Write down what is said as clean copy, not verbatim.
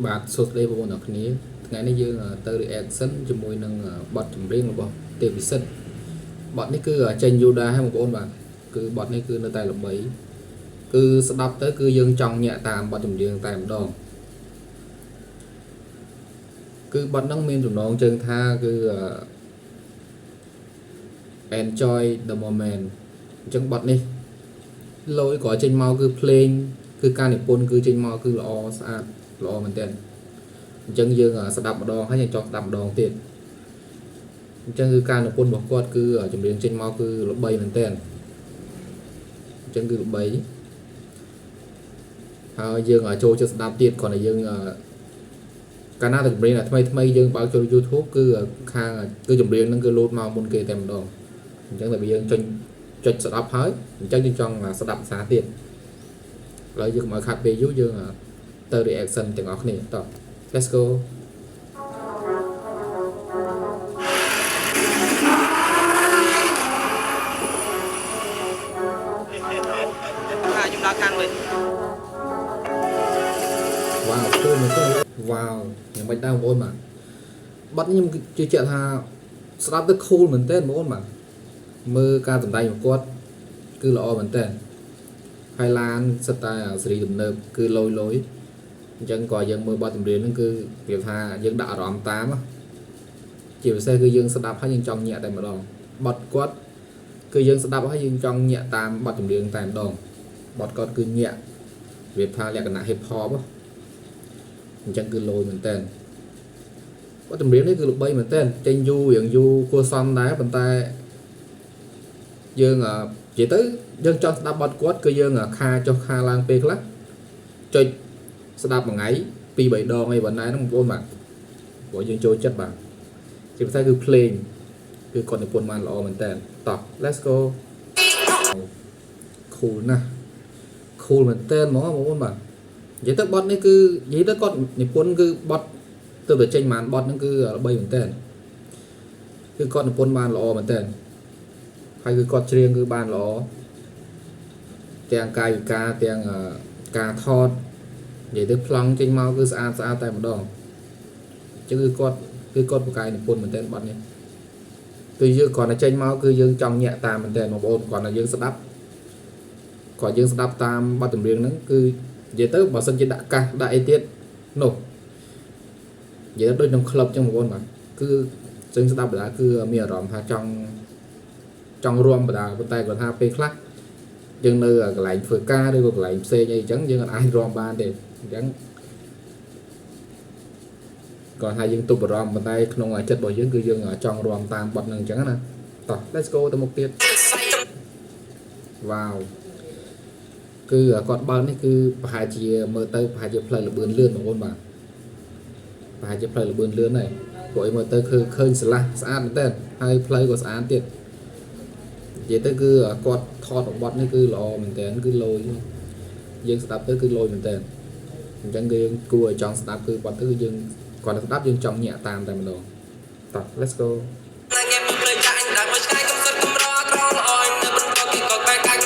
បាទសួស្តីបងប្អូនទាំងគ្នាថ្ងៃនេះយើងទៅ reaction ជាមួយនឹងបទចម្រៀងរបស់ទេពវិសិទ្ធបទនេះគឺចេញយូរដែរហើយបងប្អូនបាទគឺបទនេះគឺនៅតែល្បីគឺស្ដាប់ទៅគឺយើងចង់ញាក់តាមបទចម្រៀងតែម្ដងគឺបទហ្នឹងមានចំណងជើងថាគឺ Enjoy the moment អញ្ចឹងបទនេះលយក៏ចេញមកគឺភ្លេងគឺការនិពន្ធគឺចេញមកគឺល្អស្អាតល្អមែនទែនអញ្ចឹងយើងស្ដាប់ម្ដងហើយយើងចង់ស្ដាប់ម្ដងទៀតអញ្ចឹងគឺការនិពន្ធរបស់គាត់គឺចម្រៀងចេញមកគឺល្បីមែនទែនអញ្ចឹងគឺល្បីហើយយើងចូលចិត្តស្ដាប់ទៀតគ្រាន់តែយើងកាលណាតែចម្រៀងថ្មីថ្មីយើងបើកចូល YouTube គឺខាងគឺចម្រៀងហ្នឹងគឺលោតមកមុនគេតែម្ដងអញ្ចឹងតែយើងចុចចុចស្ដាប់ហើយអញ្ចឹងយើងចង់ស្ដាប់ភាសាទៀតឥឡូវយើងកុំឲ្យខាត់ពេលយូរយើងទៅ reaction ទាំងអស់គ្នាតោះ Let's go. ថាខ្ញុំដើរខាងវិញ វ៉ាវគូមែនទេវ៉ាវយ៉ាងម៉េចដែរបងប្អូនបាទបទនេះខ្ញុំជឿជាក់ថាស្ដាប់ទៅ cool មែនទេបងប្អូនបាទមើលការសម្ដែងរបស់គាត់គឺល្អមែនទេហើយឡានសិតតែសេរីទំនើបគឺលយលយអញ្ចឹងក៏យើងមើលបទចម្រៀងហ្នឹងគឺវាថាយើងដាក់អារម្មណ៍តាមជាពិសេសគឺយើងស្ដាប់ហើយយើងចង់ញាក់តែម្ដងបទគាត់គឺយើងស្ដាប់ហើយយើងចង់ញាក់តាមបទចម្រៀងតែម្ដងបទគាត់គឺញាក់វាថាលក្ខណៈ hip hop អញ្ចឹងគឺលយមែនតើបទចម្រៀងនេះគឺល្បីមែនតើចេញយូររៀងយូរគួរសមដែរប៉ុន្តែយើងនិយាយទៅយើងចង់ស្ដាប់បទគាត់គឺយើងខាចុះខាឡើងពេលខ្លះចុចស្ដាប់មួយថ្ងៃ2 3ដងអីបណ្ណាហ្នឹងបងប្អូនបាទព្រោះយើងចូលចិត្តបាទជាពិសេសគឺភ្លេងគឺគាត់និពន្ធបានល្អមែនតើតោះ let's go. Cool ណាស់ cool មែនតើហ្មងបងប្អូនបាទនិយាយទៅបទនេះគឺនិយាយទៅគាត់និពន្ធគឺបទទៅតែចេញបានបទហ្នឹងគឺល្បីមែនតើគឺគាត់និពន្ធបានល្អមែនតើហើយគឺគាត់ច្រៀងគឺបានល្អទាំងកាយវិការទាំងការថតនិយាយទៅប្លង់ចេញមកគឺស្អាតស្អាតតែម្ដងអញ្ចឹងគឺគាត់បកកាយនិពន្ធមែនតើបទនេះគឺយើងគ្រាន់តែចេញមកគឺយើងចង់ញាក់តាមមែនតើបងប្អូនគ្រាន់តែយើងស្ដាប់គាត់យើងស្ដាប់តាមបទចម្រៀងហ្នឹងគឺនិយាយទៅបើសិនជាដាក់កាសដាក់អីទៀតនោះនិយាយទៅដូចក្នុងក្លឹបចឹងបងប្អូនបាទគឺចឹងស្ដាប់បដាគឺមានអារម្មណ៍ថាចង់ចង់រួមបដាប៉ុន្តែគាត់ថាពេលខ្លះយើងនៅកន្លែងធ្វើការឬក៏កន្លែងផ្សេងអីចឹងយើងអាចរាំបានទេអញ្ចឹងគាត់ថាយើងទប់អារម្មណ៍ប៉ុន្តែក្នុងចិត្តរបស់យើងគឺយើងចង់រាំតាមបទហ្នឹងអញ្ចឹងណាតោះ let's go ទៅមុខទៀតវ៉ាវគឺគាត់បើកនេះគឺប្រហែលជាមើលទៅប្រហែលជាផ្លូវលបឿនលឿនបងប្អូនបាទប្រហែលជាផ្លូវលបឿនលឿនហើយព្រោះអីមើលទៅគឺឃើញស្រឡះស្អាតមែនទែនហើយផ្លូវក៏ស្អាតទៀតនិយាយទៅគឺគាត់ថតរបត់នេះគឺល្អមែនទែនគឺលយយើងស្ដាប់ទៅគឺលយមែនទែនអញ្ចឹងគឺយើងគួរឲ្យចង់ស្ដាប់គឺបទទៅគឺយើងគាត់ស្ដាប់យើងចង់ញាក់តាមតែម្ដងតោះ let's go. ថ្ងៃមកលើចាញ់ដាក់មួយឆ្ងាយកំសិតកំរក្រល្អនៅបន្តគេក៏បែកកាច់